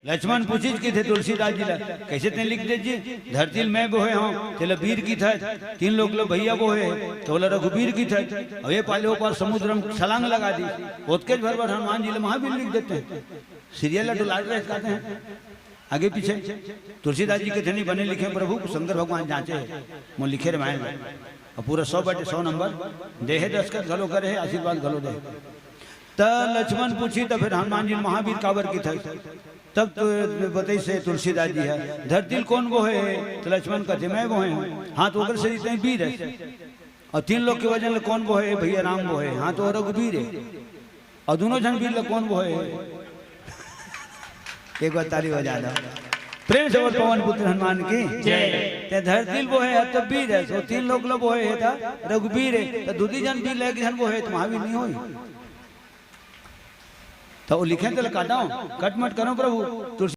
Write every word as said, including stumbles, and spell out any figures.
लक्ष्मण पूछिस किथे तुलसीदास जी ला, "कइसे तें लिख दे जी? धरती ल मैं बोहे हंव, तेला बीर किथे, तीन लोक ल भइया बोहे, त ओला रघुबीर किथे। अउ ए पाले ओ पार समुद्र म छलांग लगा दिस, ओतकेच भर बर हनुमान जी ला महाबीर लिख देते हैं।" सीरियल ला डुलात रहे कहते हैं, आगे पीछे। तुलसीदास जी कथे, "नहीं, बने लिखे प्रभु, शंकर भगवान जांचे हे, मोर लिखे रामायण ला।" अउ पूरा सौ बटे सौ नंबर दे हे, दस्तखत घलो करे हे, आशीर्वाद घलो दे हे। त लक्ष्मण पूछिस, "त फेर हनुमान जी महाबीर काबर किथे?" तब तो बताइस हे तुलसीदास जी ह, "धरती ल कोन बोहे?" त लक्ष्मण कथे, "मैं बोहे हंव।" "हां, त ओकर सेती तें बीर हस।" "अउ तीन लोक के वजन ल कोन बोहे?" "भइया राम बोहे।" "हां, त ओ रघुबीर हे।" "अउ दूनों झन बीर ल कोन बोहे?" एक बार ताली बजा दो, प्रेम से बोल, पवन पुत्र हनुमान की जय। तें धरती ल बोहे हस त बीर हस, अउ तीन लोक ल बोहे हस त रघुबीर हस, त दूनों झन बीर ल एक झन बोहे त महाबीर नइ होही? त ओ लिखे तेला काटव, कट मत करव प्रभु। तुलसी